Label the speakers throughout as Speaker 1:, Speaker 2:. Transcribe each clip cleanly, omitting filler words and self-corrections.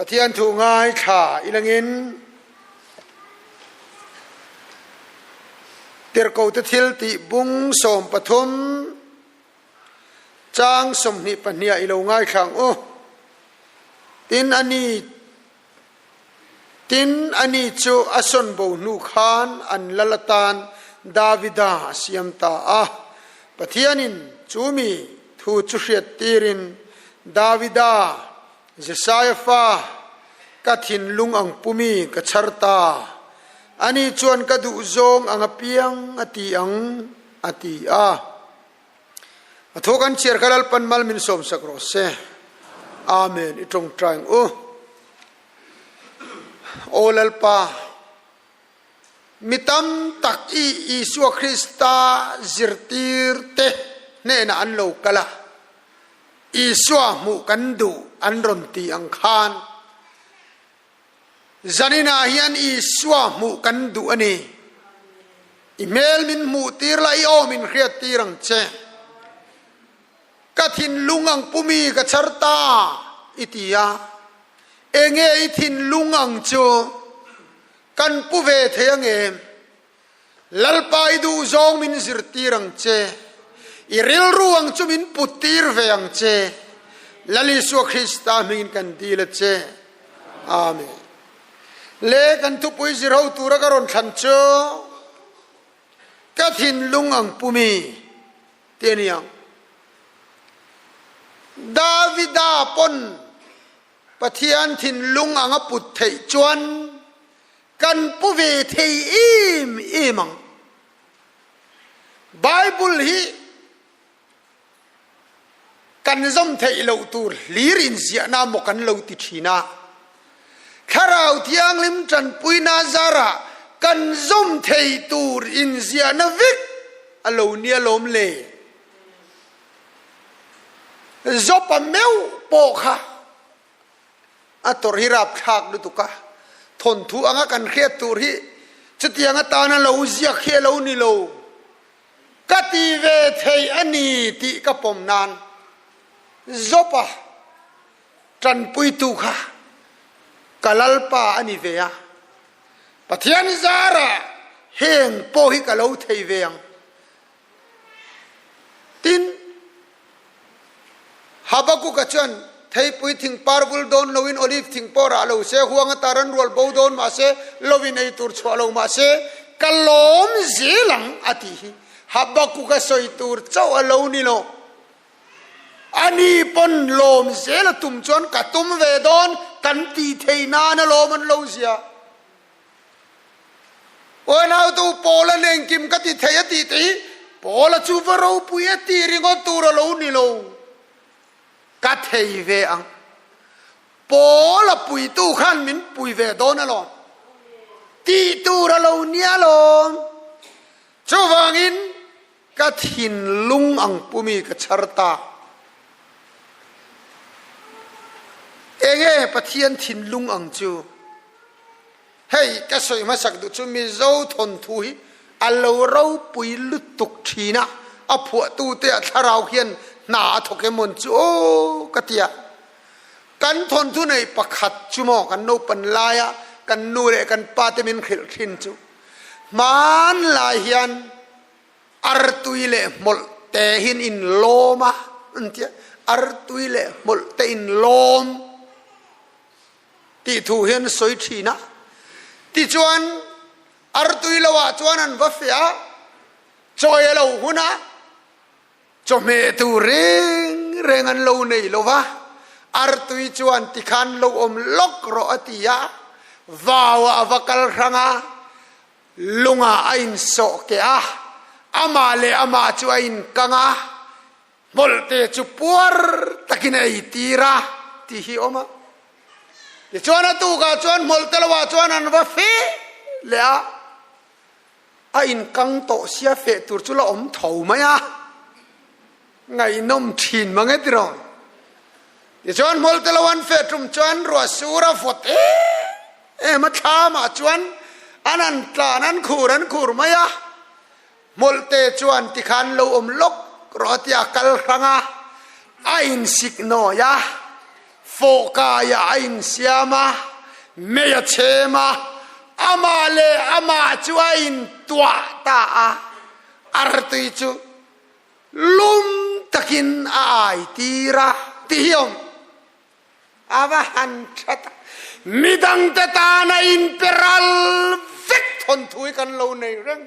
Speaker 1: Pathian thu ngaithla ilangin Tirhkohte thiltih bung 13 chang 22 ah i lo ngaithla ang u. Tin a ni Tin ani chu a sawnbo hnu khan an lal atan Davida a siam ta a. Pathianin chu mi thu chu hriattirin Davida, Jesaia fa, ka thinlung ang pumi ka chhar ta. Ani chuan ka duhzawng ang apiang a ti ang, a ti a. A thaw kan chhiar kha Lalpan mal min sawmsak rawh se. Amen. I tawngtai ang u. Aw Lalpa, mi tam tak i Isua Krista zirtir te hnenah an lo kal a, Isua hmuh kan duh an rawn ti ang khan, Zaninah hian Isua hmuh kan duh a ni. I hmel min hmuh tir la, i aw min hriat tir ang che. Ka thinlung ang pumi ka chhar ta, i ti a. Enge i thinlung ang chu kan pu ve thei ang em? Lalpa i duhzawng min zirtir ang che, i rilru ang chu min put tir ve ang che. Lal Isua Krista hmingin kan dil a che. Amen. Le kan thupui zirho tura ka rawn thlan chu ka thinlung ang pumi ti a ni ang. Davida pawn Pathian thinlung ang a put theih chuan Kan pu ve thei em em ang. Bible hi kan zawm theih loh tur hlir inziahna maw kan lo ti thin a. Thlarau Thianghlim tanpuina zarah kan zawm thei tur inziahna vek a lo nia lawm le. Zawpa meuh pawh kha A tawrh hi rapthlak lutuk a, thawnthu anga kan hriat tur hi chutiang atana lo ziak hi a lo ni lo. Ka ti ve thei a ni tih ka pawm nan Job-a tanpuitu kha ka Lalpa a ni ve a, Pathian zarah heng pawh hi ka lo thei ve ang. Tin, Habakuka chuan, Theipui thing par vul dawn loin olive thing pawh rah lo se, huang ata ran rual bo dawn mah se, lovin ei tur chhuah lo mah se, ka lawm zel ang, a tih hi Habakuka sawi tur chauh a lo ni lo. Ani pawn lawm zel a tum chuan ka tum ve dawn kan tih theih nan a lawm an lo zia. Uanautu Paula nen kim ka ti thei a tih te hi Paula chu va ropui a tih ringawt tur a lo ni lo. Ka thei ve ang. Paula puitu khan min pui ve dawn alawm. Tih tur a lo nia alawm. Chuvangin Ka thinlung ang pumi ka chhar ta. Enge Pathian thinlung ang chu? Hei ka sawi hmasak duh chu Mizo thawnthu hi a lo ropui lutuk thin a, a phuahtute ah thlarau hian hna a thawk emawn chu aw ka ti a. Kan thawnthu nei pakhat chu maw kan naupan laia kan nu leh kan pa te min hrilh thin chu hmanlai hian Artui leh hmawlh te hian in lawm a, an ti a, artui leh hmawlh te in lawm tih thu hian sawi thin a. Tichuan, artui lo ah chuan an va feh a, chawi a lo hun a, chawhmeh tur reng reng an lo nei lo va, artui chuan tikhan lo awm lawk rawh a ti a, vau ah a va kal hrang a, Lungah a insawh keh a, amah leh amah chu a inkang a, hmawlhte chu puar takin a eitir a, tih hi a awm a. Tichuan a tukah chuan hmawlhte lohah chuan an va feh leh a, a inkang tawh sia feh tur chu la awm tho mai a, ngaihnawm thin mang e tiraw. Tichuan hmawlhte lo an feh tum chuan ruah sur a vawt em em a, thlamah chuan an han tlan an khur an khur mai a, hmawlhte chuan tikhan lo awm lawk rawh a tia a kal hrang a, a insik nawi a. Fawhkaiah a insiam a, mei a chhem a, amah leh amah chu a intuah ta a, artui chu lum takin a ai tir a ti hi awm. A va han tha tak. Midangte tana inpe ral vek thawnthu hi kan lo nei reng.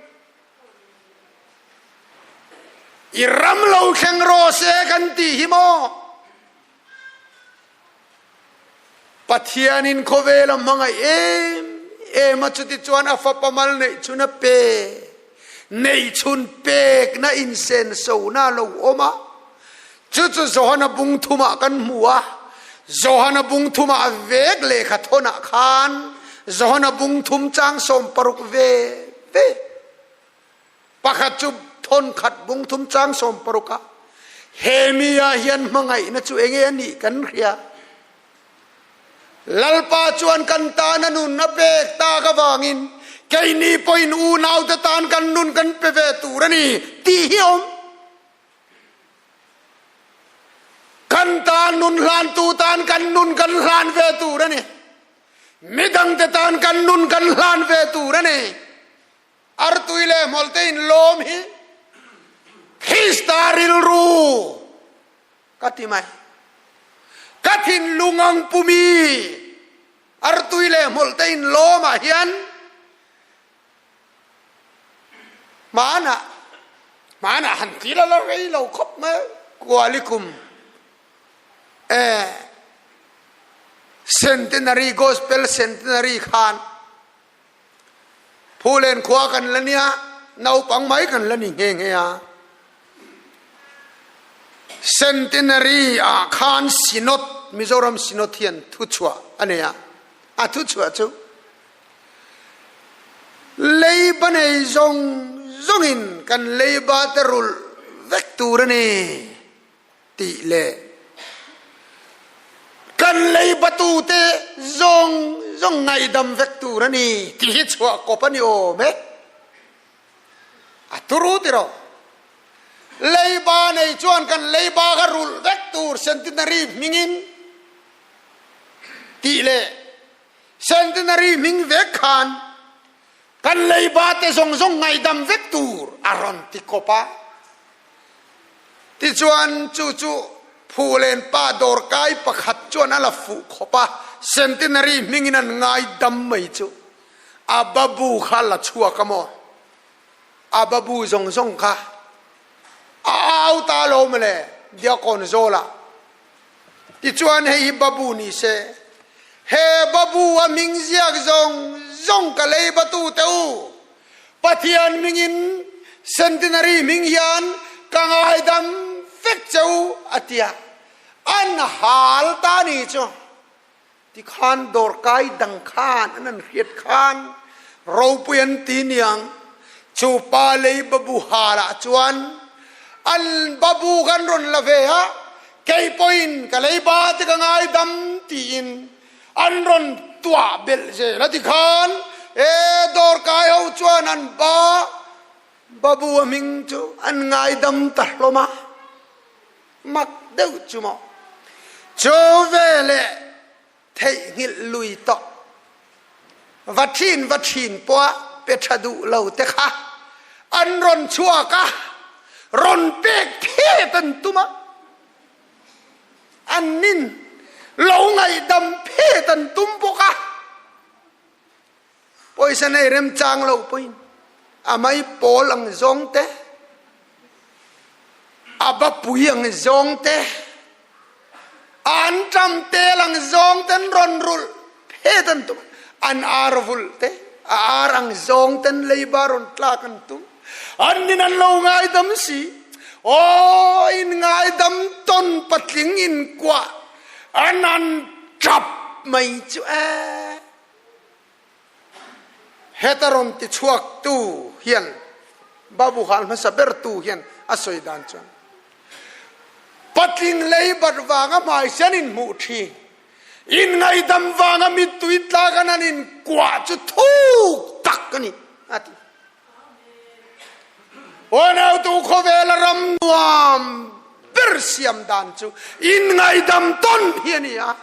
Speaker 1: I ram lo thleng rawh se kan tih hi maw? Pathianin khawvel a hmangaih em em a, chutichuan a fapa mal neih chhun a pe, neih chhun pekna insensona a lo awm a. Chu chu Johana bung thumah kan hmu a, Johana bung thumah vek lehkha thawnah khan Johana bung thum chang 60 ve ve. Pakhat chu thawnkhat bung thum chang 60 ah he mi ah hian hmangaihna chu enge a nih kan hria. Lalpa chuan kan tan a nun a pek tak avangin keini pawhin unaute tan kan nun kan pe ve tur a ni tih hi a awm. Kan tan nun hlantu tan kan nun kan hlan ve tur a ni. Midangte tan kan nun kan hlan ve tur a ni. Artui leh hmawlhte in lawm hi Krista rilru ka ti mai. Ka thinlung ang pumi artui leh hmawlhte in lawm ah hian hmanah hmanah han ti la la rei lo khawp mai kualikum eh Centenary Gospel Centenary khan Phulen khua kan la nia, naupang mai kan la ni nghe nghe a. Centenary ah khan Synod, Mizoram Synod hian thuchhuah a nei a. A thuchhuah chu leiba nei zawng zawngin kan leiba te rulh vek tur a ni. Tih leh kan lei batute zawng zawng ngaihdam vek tur a ni tih hi chhuah kawp a ni awm e. A turu tiraw. Leiba nei chuan kan leiba kha rulh vek tur Centenary hmingin tih leh Centenary hming vek khan Kan leiba te zawng zawng ngaihdam vek tur a rawn ti kawp a. Tichuan chu chu Phulen pa dawrkai pakhat chuan a la fuh khawp a, Centenary hmingin an ngaidam mai chu a babu kha la chhuak a maw? A babu zawng zawng kha a au ta lo mawle Diakon Zawlah. Tichuan hei hi babu ni se, he babu a hming ziak zawng zawng ka lei batu teh u, Pathian hmingin Centenary hming hian ka ngaidam vek che u a ti a, an hal ta ni chu. Tikhan dawrkai dang khan an an hriat khan ropui an ti niang. Chu pa lei babu hal ah chuan an babu kan rawn la ve a, kei pawhin ka lei ba te ka ngaidam tiin an rawn tuah belh zel a. Tikhan e dawrkai ho chuan an ba babu a hming chu an ngaidam ta hlawm a. Mak deuh chu maw? Chu veleh theihnghilh lui tawh va thin va thin pawha pe tha duh lo te kha an rawn chhuak a, rawn pek phet an tum a, an nin lo ngaihdam phet an tum bawk a. Pawisa nei remchang lo pawhin a mai pawl ang zawng te, a bapui ang zawng te, an ṭam tel ang zawng ten rawn rulh phet an tum, an ar vulh te, a ar ang zawng ten leiba rawn tlak an tum, an nin an lo ngaidam si, aw in ngaidam tawn patling inkuah an an ṭap mai chu e. Heta rawn ti chhuak tu hian Babu hal hmasa ber tu hian a sawi dan chuan patling lei bat vanga hmaisen in hmuh thin, in ngaihdam vanga mittui tlak an an inkuah chu thuk tak a ni a ti. Unautu khawvela ram nuam ber siam dan chu in ngaihdam tawn hi a ni a.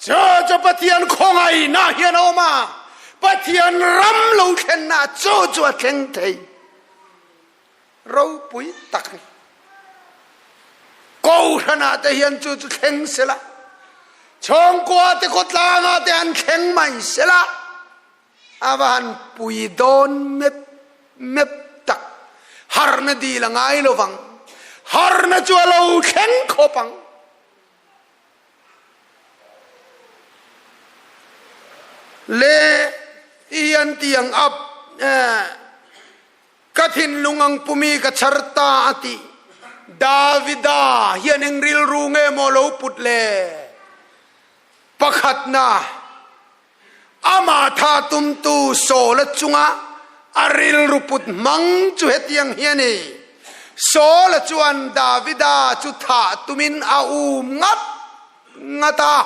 Speaker 1: Chu chu Pathian khawngaihna hian a awm a, Pathian ram lo thlenna chu chu a thleng thei. Ropui tak a ni. Kohhranah te hian chu chu thleng sela, chhawngkua te khawtlangah te han thleng mai sela, a va han pui dawn mep mep tak. Harhna dil a ngai lo vang. Harhna chu a lo thleng khawp ang. Le i hian tiang ap eh. Ka thinlung ang pumi ka chhar ta a ti. Davida hian eng rilru nge maw lo put le? Pakhatna, amah tha tumtu Saula chunga a rilru put hmang chu hetiang hi a ni. Saula chuan Davida chu thah tumin a um ngat ngat a.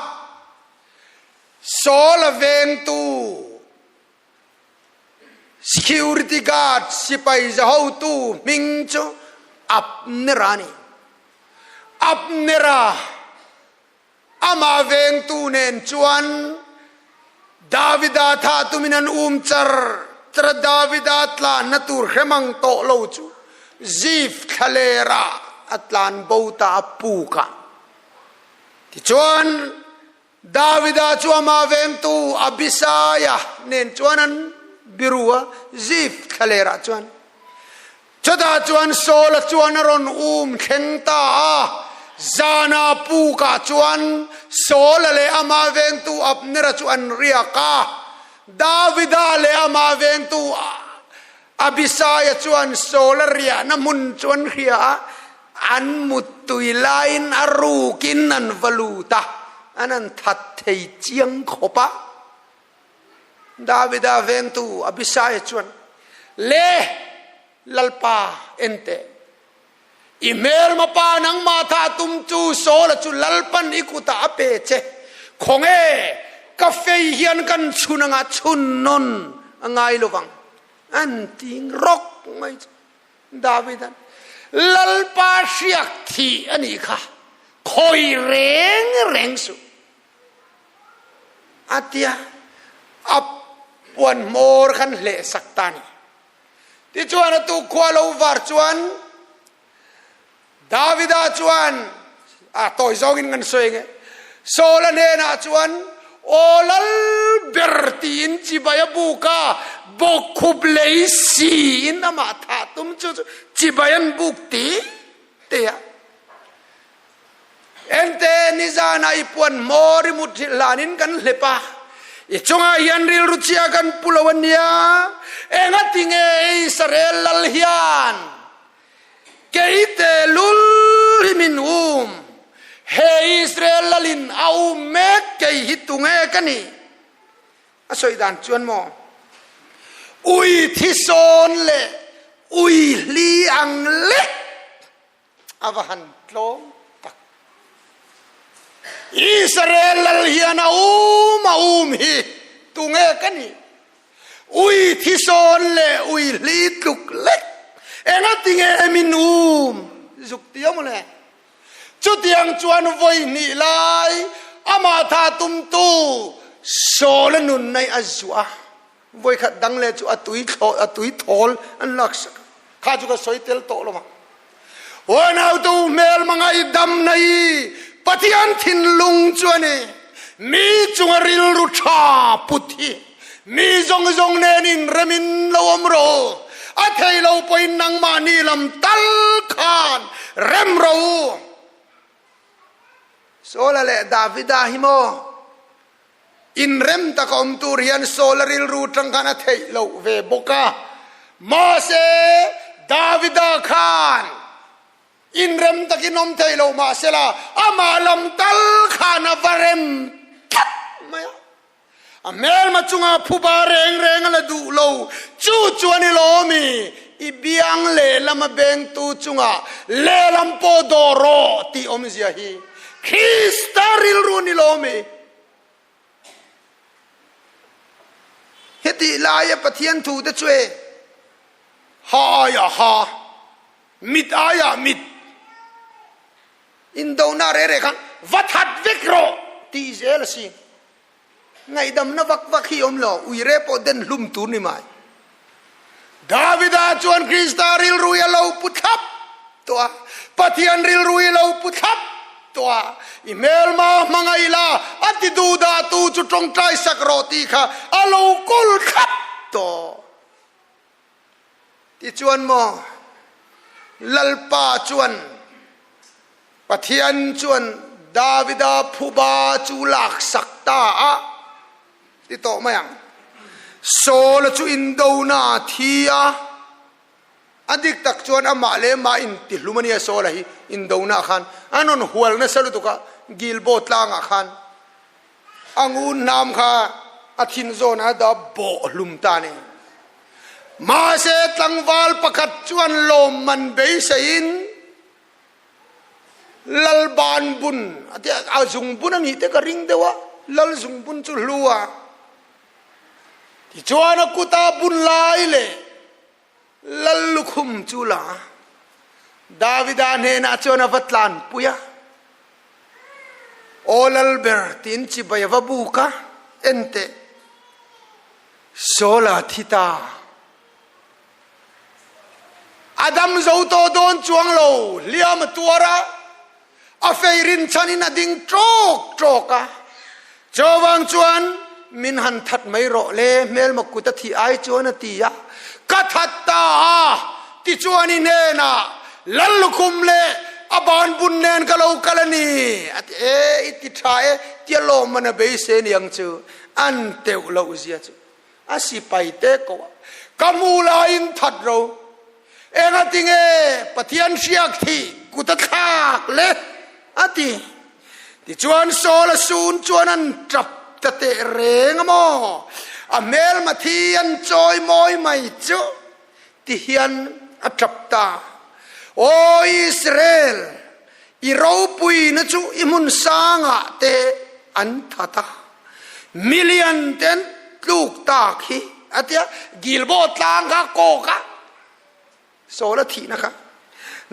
Speaker 1: Saula vengtu. Security guard sipai za hotu hming chu Abner-a a ni. Abner-a amah vengtu nen chuan Davida thah tumin an um char char a, Davida tlanna tur hremang tawh lo chu Zif thlalerah a tlan bo ta a pukah. Tichuan Davida chu amah vengtu Abisaia nen chuan an biru a, Zif thlalerah chuan. Chutah chuan Saula chuan a rawn um thleng ta a, zana pukah chuan Saula leh amah vengtu Abnera chu an riak a. Davida leh amah vengtu Abisaia chuan Saula riahna hmun chu an hria a, an muttui laiin a rukin an va lut a, an han that thei chiang khawp a. Davida vengtu Abisaia chuan, Le, Lalpa, en teh. I hmelma pa nangmah tha tum chu Saula chu Lalpan i kutah a pe che. Khawnge, ka fei hian kan chhun anga chhun nawn a ngai lo vang. An ting rawk mai chu. Davidan, Lalpa hriak thih a nih kha, khawi reng reng suh. A tia, a puan hmawr khan hleh sak ta a ni. Tichuan a tukkhua lo var chuan Davida chuan a tawi zawngin kan sawi nge Saula hnenah chuan aw lal ber tiin chibai a buk a, bawkkhup lei siin amah thah tum chu chibai an buk ti te a. Ente nizanah i puan hmawr i mut hrilh hlanin kan hlep a, i chungah hian rilru chhia kan pu lo a nia. Engati nge Israel lal hian kei tehlul hi min um? He Israel lalin a um mek kei hi tunge ka nih? A sawi dan chuan maw ui thisawn leh ui hli ang lek A va han tlawm tak. Israel lal hian a um a um hi tunge ka nih? Ui thisawn leh ui hli tluk lek engatinge min um zuk ti a mawle? Chutiang chuan vawi hnih lai amah tha tumtu Saula nun nei a zuah a. Vawikhat dang leh chu a tui thlaw a tui thawl an lak sak a, kha chu ka sawi tel tawh lo ang. Unautu hmelma ngaihdam na i Pathian thinlung chu a ni. Mi chunga rilru tha put hi mi zawng zawng nen inremin lo awm rawh u. A thei lo pawhin nangmahni lam tal khan rem rawh u. Saula leh Davida hi maw? Inrem taka awm tur hian Saula rilru tang khan a theih loh ve bawk a. Mahse, Davida khan inrem takin awm thei lo mahsela amah lam tal khan a va rem tlat mai a. A hmelma chunga phuba reng reng a la duh lo. Chu chuan i lawm i, i biang lehlam a bengtu chungah lehlam pawh dawh rawh tih awmzia hi Krista rilru ni lawm i. Hetih laia Pathian thu te chu e, ha aiah ha, mit aiah mit, indona reh reh khan va that vek rawh tih zel a si. Ngaihdamna vak vak hi awm lo, uire pawh den hlum tur ni mai. Davida chuan Krista rilru hi a lo pu thlap tawh a, Pathian rilru hi a lo pu thlap tawh a, i hmelma hmangaih la, a ti duhdah tu chu tawngtai sak rawh tih kha a lo kawl thlap tawh. Tichuan maw Lalpa chuan Pathian chuan Davida phuba chu laksak ta a ti tawh mai ang. Saul-a chu indona a thi a, a dik tak chuan amah leh amah intihlum a nia Saul-a hi indona ah khan a rawn hual nasa lutuk a, Gilboa tlangah khan a ngun hnam kha a thin zawnah a dah bawh hlum ta a ni. Mahse tlangval pakhat chuan lawmman beiseiin Lal ban bun a ti a, a zungbun a nih te ka ring deuh a, lal zungbun chu hlu a. Tichuan a kuta bun lai leh lal lukhum chu la a, Davida hnenah chuan a va tlanpui a, Aw lal ber tiin chibai a va buk a, en teh, Saul-a thi ta. A dam zo tawh dawn chuang lo, hliam a tuar a, a fei rinchhanin a ding ṭawk ṭawk a. Chuvang chuan min han that mai rawh le, hmelma kut a thih ai chuan a ti a, ka that ta a, tichuan i hnenah Lal lukhum leh a banbun nen ka lo kal a ni, a ti e, i ti ṭha e, tia lawmman a beisei aniang chu, an teuh loh zia chu. A sipai te ko a, ka hmu laiin that ro. Engatinge Pathian hriak thih kut a thlak le? a ti. Tichuan Saul a sun chuan an tap ta teh reng a maw? A hmelma thi an chawi mawi mai chu ti hian a tap ta. Aw Israel, i ropuina chu i hmun sangah te an that a. Million te an tluk tak hi a tia, Gilboa tlang kha kawk a, Saul a thihna kha.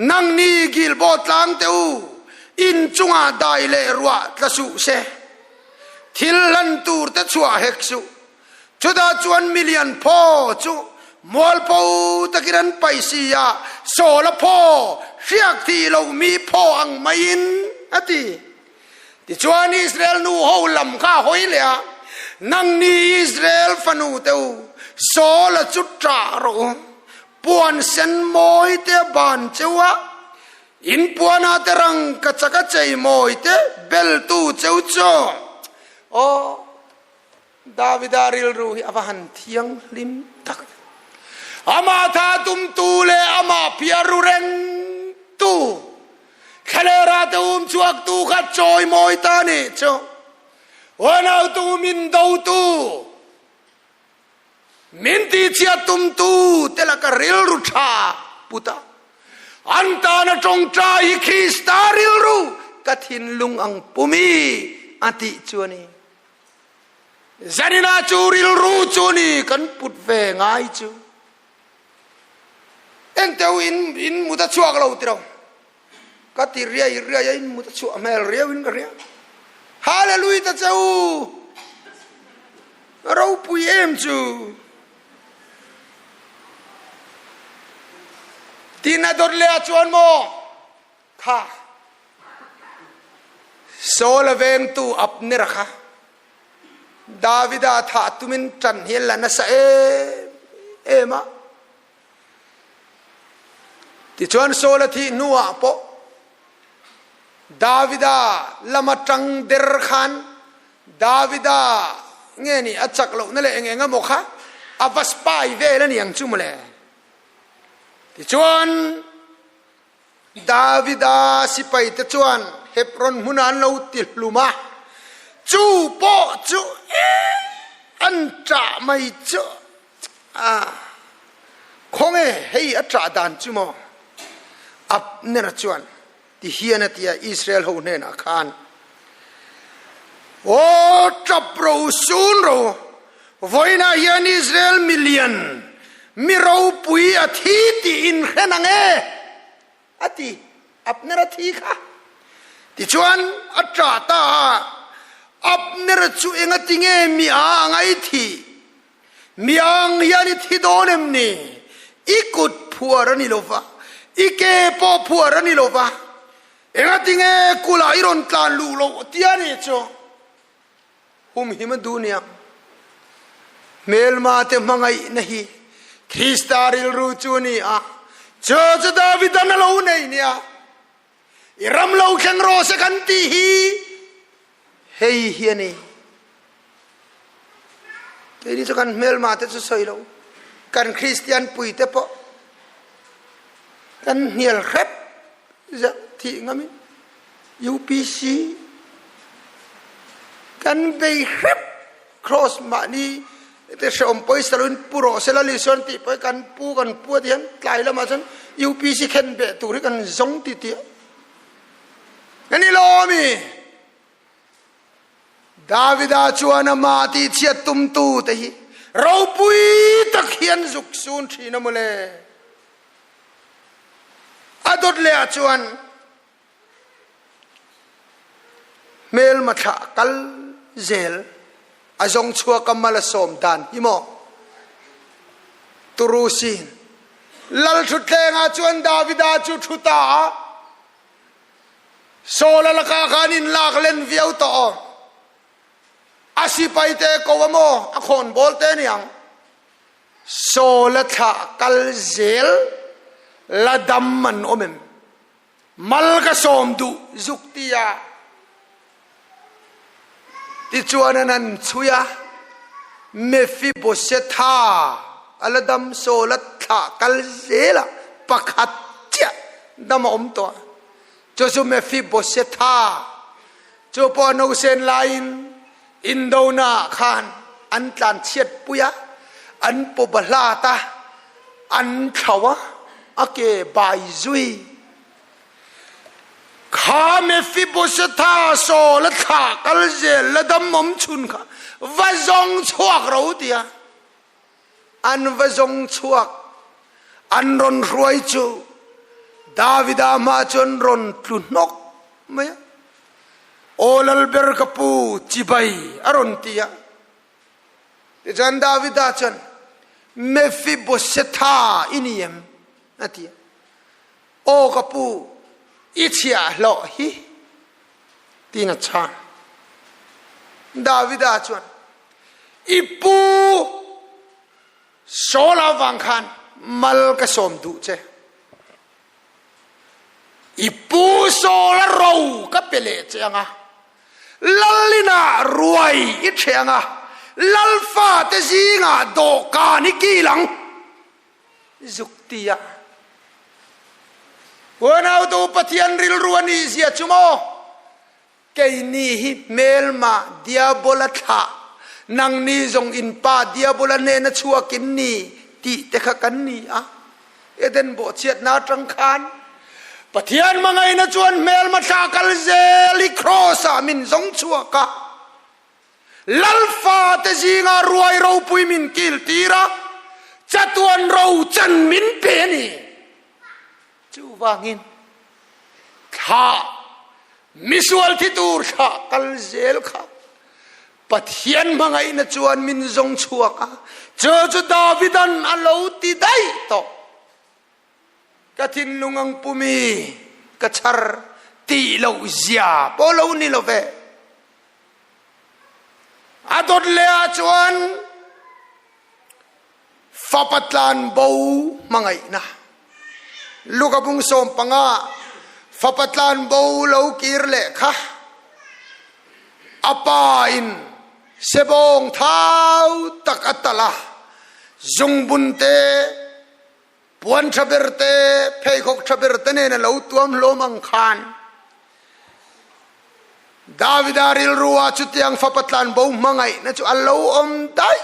Speaker 1: Nangni Gilboa tlang te u, in chungah dai leh ruah tla suh se, thil hlan tur te chhuah hek suh. Chutah chuan million phaw chu mualpho takin an paih si a, Saul a phaw hriak thih loh mi phaw ang maiin a ti. Tichuan Israel nu ho lam kha a hawi leh a, Nangni Israel fanu te u, Saul-a chu ṭah rawh u, puan sen mawi te a ban cheu a, in puanah te rangka chak a chei mawi te beltu cheu chu. Aw, Davida rilru hi a va han thianghlim tak! Amah tha tumtu leh amah phiar ru rengtu, thlalera te um chhuaktu kha chawimawi ta nih chu. Uanautu min dotu, min tihchhiat tumtu te laka rilru tha put a, an tana tawngtai hi Krista rilru ka thinlung ang pumi a tih chu a ni. Zanina chu rilru chu ni kan put ve ngai chu. Engteu in in mut a chhuak lo tiro. Ka ti riai riai a in mut a chhuah hmel riau in ka hria. Hallelujah ta che u. Ropui em chu. Tin a dawt leh ah chuan maw Kha Saul a vengtu Abner kha Davida thah tumin ṭan hi an la nasa em em a. Tichuan Saul a thih hnuah pawh Davida lama ṭang der khan Davida nge nih a chak lohna leh eng eng emaw kha a va spy vel a ni ang chu mawle. Tichuan Davida sipaite chuan Hebron hmunah an lo ti hlum a, chu pawh chu an ṭah mai chu a, khawnge hei a ṭah dan chu maw? Abner chuan ti hian a ti a, Israel ho hnenah khan, Aw ṭap ro sun ro, vawiinah hian Israel milian mi ropui a thi tih in hre nang e, a ti. Abner a thi kha. Tichuan a ṭah ta a. Abner chu engati nge mi a a ngaithih? Mi ang hian i thi dawn em ni? I kut phuar a ni lo va, i ke pawh phuar a ni lo va. Engati nge kulah i rawn tlan luh loh tia ni chu? Humhim a duh nia. Hmelma te hmangaihna hi Krista rilru chu a ni a, chu chu Davidan a lo nei nia. I ram lo thleng rawh se kan tih hi hei hi a ni. Keini chu kan hmelma te chu sawi lo, kan Kristian pui te pawh kan hnial hrep zeuh thih ngamin UPC kan bei hrep Cross mahni te hreawm pawisa loin pu rawh se Lal Isuan tih pawh hi kan pu kan pu a ti hian tlai lamah chuan UPC khen beh tur hi kan zawng ti tih a ni lo ami? Davida chuan amah tih chhiat tumtu te hi ropui tak hian zuk sun thin a mawle. A dawt leh ah chuan Hmelma thlah kal zel a zawng chhuak a mal a sawm dan hi maw? Turu sin lal thutthleng ah chuan Davida chu thu ta a, Saul a lakah khan in lak len viau tawh aw. A sipai te ko a maw a khawnbawl te niang. Saul a thlah kal zel la dam an awm em? Mal ka sawm duh zuk ti a tichuan an han chhui a, Mephibosetha a la dam sawl a thlah kal zel a, pakhat chiah dam a awm tawh a, chu chu Mephibosetha chu pawh a nausen laiin Indona ah khan an tlan chhiat pui a, an paw bahlat a, an thlo a, a ke bai zui. Kha Mephibosetha Saul a thlah kal zel la dam awm chhun kha va zawng chhuak ro tia an va zawng chhuak. An rawn hruai chu Davida hma chuan rawn tlu hnawk mai a. Aw Lalber ka pu, chibai a rawn ti a. Tichuan Davida chuan, Mephibosetha i ni em? a ti a. Aw ka pu, i chhiahhlawh hi tiin a chhan. Davida chuan, I pu Saul avang khan mal ka sawm duh che. I pu Saul a ro ka pe leh che ang a, lal inah ruai i ṭheh ang a, lal fate zingah dawhkan i kil ang. Zuk ti a. Unautu Pathian rilru a nih zia chu maw? Keini hi hmelma Diabola thlah, nangni zawng in pa Diabola hnena chhuak in ni tih te kha kan ni a. Eden bawhchhiatna atang khan Pathian hmangaihna chuan hmelma thlah kal zel hi Kraws-ah min zawng chhuak a. Lal fate zinga ruai ropui min kil tir a, chatuan ro chan min pe a ni. Chuvangin thlah misual thi tur thlah kal zel kha Pathian hmangaihna chuan min zawng chhuak a, chu chu Davidan a lo ti daih tawh. Ka thinlung ang pumi ka chhar tih loh zia pawh lo ni lo ve. A dawt leh ah chuan Fapa tlan bo hmangaihna. Luka bung 15 fapa tlan bo lo kir leh kha a pa in sebawng thau tak a talh a, zungbun te, puan tha ber te, pheikhawk tha ber te nen a lo tuam hlawm ang khan Davida rilru ah chutiang fapa tlan bo hmangaihna chu a lo awm daih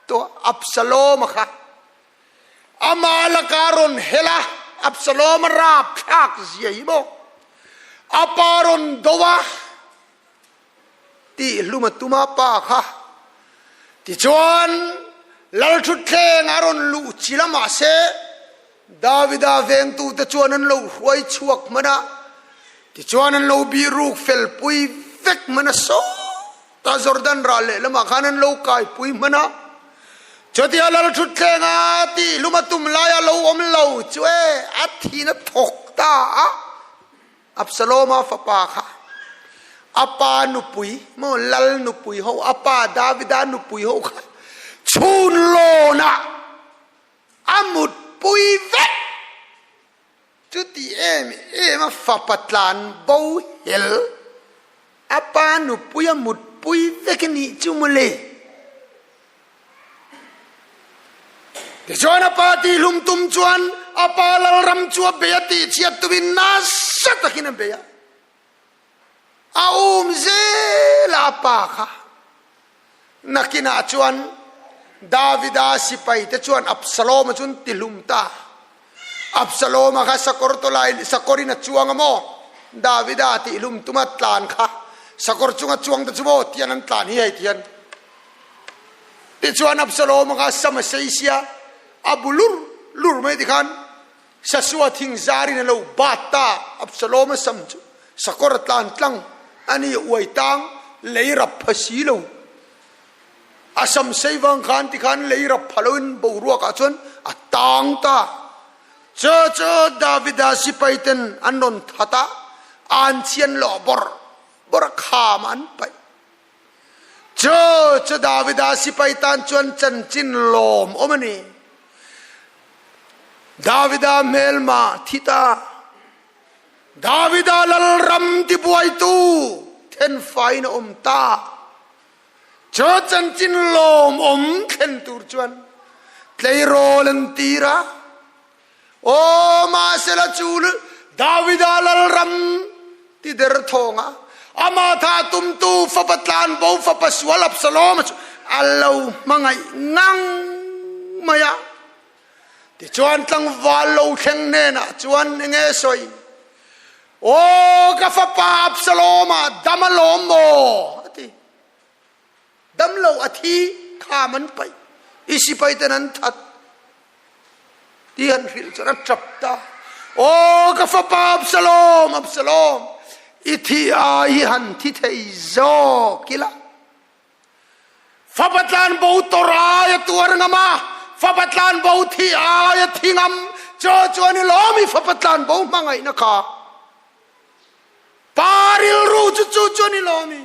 Speaker 1: tawh a, Absalom-a kha amah laka rawn hel a, Absalom-a rapthlak zia hi maw a pa rawn do a, tih hlum a tum a pa kha. Tichuan Lalthutthleng a rawn luh chi la mahse Davida vengtute chuan an lo hruai chhuak hman a, tichuan an lo bihruk fel pui vek hman a sawi. Ta Jordan ral lehlamah khan an lo kaipui hman a, chutia Lalṭhuttlenga tihlum a tum laia lo awm lo chu e a thin a thawk ta a. Absaloma fapa kha a pa nupui maw lal nupui ho, a pa Davida nupui ho kha chhun lawnah a mutpui vek. Chuti em em a fapa tlan bo hel a pa nupui a mutpui vek a nih chu mawle. Tichuan a pa tihlum tum chuan a pa lalram chu a bei a tihchhiat tumin nasa takin a bei a. A um zel a a pa kha. Nakinah chuan Davida sipaite chuan Absaloma chu an tihlum ta. Absaloma kha sakawr tawlai sakawrin a chuang a maw? Davida tihlum tuma tlan kha sakawr chunga chuang te chu maw tian an tlan hi hei tihian. Tichuan Absaloma kha sam a sei sia, a bu lur lur mai tikhan Sasua thing zarin a lo bat ta, Absalom-a sam chu sakawr a tlan tlang a ni, uai tang lei rap pha si lo. A sam sei vang khan tikhan lei rap pha loin boruakah chuan a tang ta. Chu chu Davida sipaiten an rawn that a, an chhian lawh bawrh bawrh a kham an paih. Chu chu Davida sipai tan chuan chanchin lawm awm a ni. Davida hmelma thi ta. Davida lalram tibuaitu thenfaiin a awm ta. Chu chanchin lawmawm thlen tur chuan tleirawl an tir a. Aw, mahsela chu Davida lalram ti der thawnga amah tha tumtu fapa tlanbo fapa sual Absalom chu a lo hmangaih ngang mai a. Tichuan tlangval lo thleng hnenah chuan enge sawi? Aw, ka fapa Absalom-ah dam a lawm maw? a ti. Damlo a thi kham an paih i sipai ten an that ti han hrilh chuan a tap ta. Aw ka fapa Absalom, Absalom, i thi ai hi han thi thei zawk ila. Fapa tlan bo tor ai a tuar ngam a, fapa tlan bo thi ai a thi ngam, cho chuan i lawm i fapa tlan bo hmangaihna kha. Pa rilru chu chu chuan i lawm i.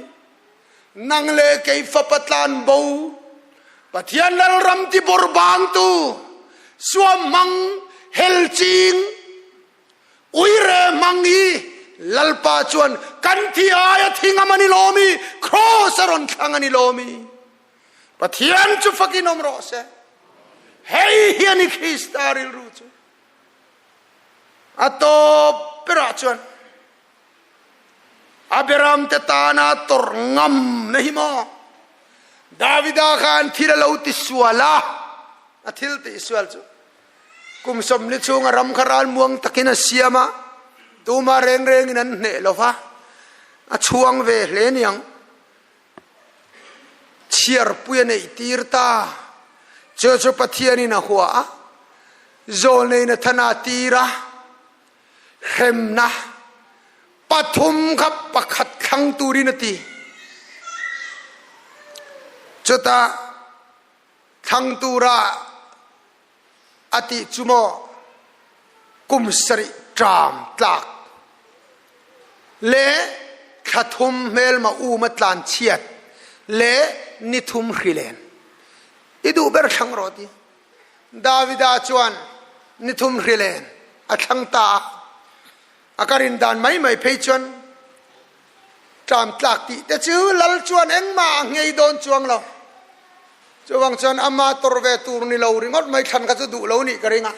Speaker 1: Nang le kei fapa tlan bo, Pathian lalram ti borbangtu, suam hmang, hel ching, uire hmang hi Lalpa chuan kan thi aia thi ngam a ni lawm i, kraws a rawn thlang a ni lawm i. Pathian chu fakin awm rawh se. Hei hi a ni Krista rilru chu. A tawp berah chuan A beramte tana tawrh ngam na hi maw? Davida khan thil a lo ti sual a, a thil tih sual chu kum sawmli chhunga ram kha ralmuang takin a siam a, tuma reng rengin an hneh lo va, a chhuang ve hle niang. Chhiarpui a neih tir ta. Chu chu Pathianin a hua a, Zawlnei Nathana tir a. Hremna pathum kha pakhat thlang turin a ti. Chutah thlang tura a tih chu maw kum sarih ṭam tlak le thla thum hmelma um a tlan chhiat le ni thum hrilen i duh ber thlang rawh ti. Davida chuan ni thum hrilen a thlang ta a, a ka rin dan mai mai phei chuan ṭam tlak tih te chu lal chuan engmah a nghei dawn chuang lo. Chuvang chuan ama tawrh ve tur ni lo ringawt mai thlan kha chu duh lo nih ka ring a.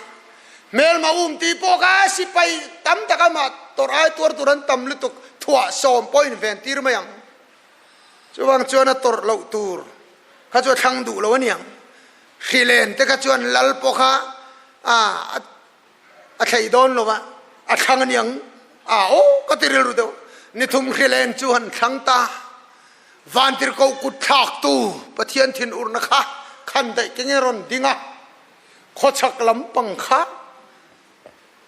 Speaker 1: Hmelma um tih pawh kha sipai tam tak amah tawrh ai tuar tur an tam lutuk thuah sawm pawh inven tir mai ang. Chuvang chuan a tawrh loh tur kha chu a thlang duh lo a niang. Hrilen te kha chuan lal pawh kha a thlei dawn lo va, a thlang a niang a aw ka ti rilru deuh. Ni thum hrilen chu han thlang ta. Vantirhkoh kut thlaktu Pathian thinurna kha khan daih keng in rawn ding a, khawchhak lampang kha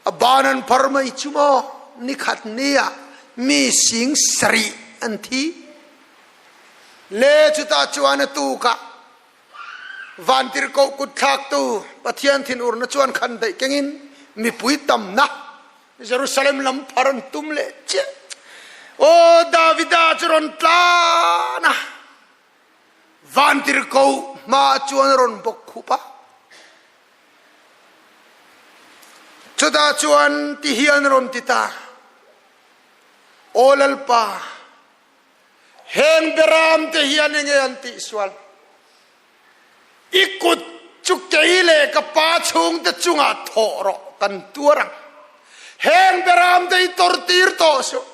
Speaker 1: A ban an phar mai chu maw nikhat ni ah mi sing sarih an thi. Le chutah chuan a tukah vantirhkoh kut thlaktu Pathian thinurna chuan khan daih kengin mipui tamna Jerusalem lam phar an tum leh chiah. Aw Davida chu rawn tlan a, vantirhkoh hmaah chuan a rawn bawk khup a. Chutah chuan ti hian a rawn ti ta, Aw Lalpa, heng beramte hian enge an tihsual? I kut chu kei leh ka pa chhungte chungah thawh rawh kan tuar ang. Heng beramte i tawrh tir tawh suh.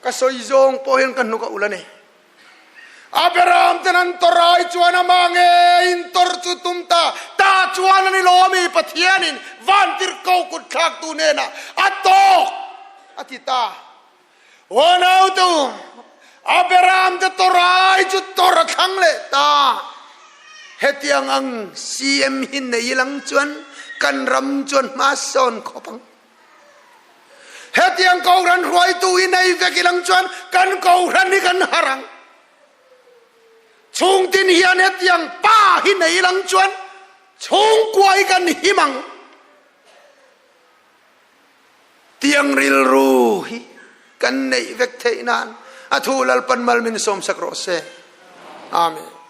Speaker 1: Ka sawi zawng pawh hian ka hnuk a ulh a ni. A beramten an tawrh ai chuan amah ngeiin tawrh chu tum ta. Ta chuan a ni lawmi Pathianin vantirhko kut thlaktu hnenah a tawk a ti ta. Aw nautu, a beramte tawrai chu tawr a thlang leh ta. Hetiang ang CM hi nei lang chuan kan ram chuan hma sawn khawp ang. Hetiang Kohhran hruaitu hi nei vek ilang chuan kan Kohhran hi kan harh ang. Chhungtin hian hetiang pa hi nei lang chuan chhungkua hi kan him ang. Tiang rilru hi kan neih vek theih nan a thu Lalpan mal min sawmsak rawh se. Amen.